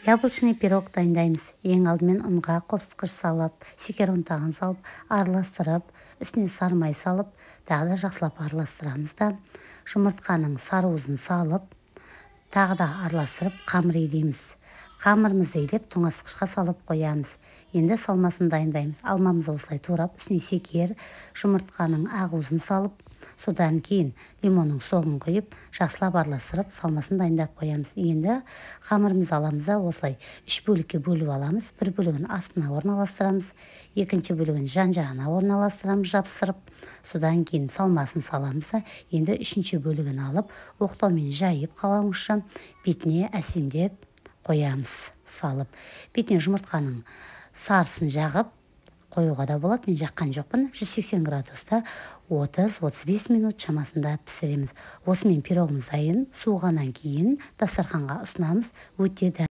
Яблочный пирог дайындаймыз. Ең алдымен ұнға қопсытқыш салып, шекер ұнтағын салып, араластырып, үстіне сары май салып, тағы да жақсылап араластырамыз да, жұмыртқаның сары уызын салып, тағы да араластырып қамыр илейміз. Қамырымызды илеп, тоңазытқышқа салып қоямыз. Енді салмасын дайындаймыз. Алмамызды осылай турап, үстіне шекер, жұмыртқаның ақуызын салып, содан кейін лимонның соғын құйып, жақсылап араластырып, салмасын дайындап қоямыз. Енді қамырымызды аламыз да, осылай үш бөлікке бөліп аламыз. Бір бөлігін астына орналастырамыз, екінші бөлігін жан-жағына орналастырамыз жапсырып, содан кейін салмасын саламыз да, енді үшінші бөлігін алып, оқтаумен жайып қалауынша бетіне әсемдеп қоямыз салып. Бетіне жұмыртқаның сарысын жағып қоюға да болады, мен жаққан жоқпын. 180 градуста 30-35 минут шамасында пісіреміз. Осымен пирогымыз дайын. Суығаннан кейін дастарханға ұсынамыз. Өте дәмді.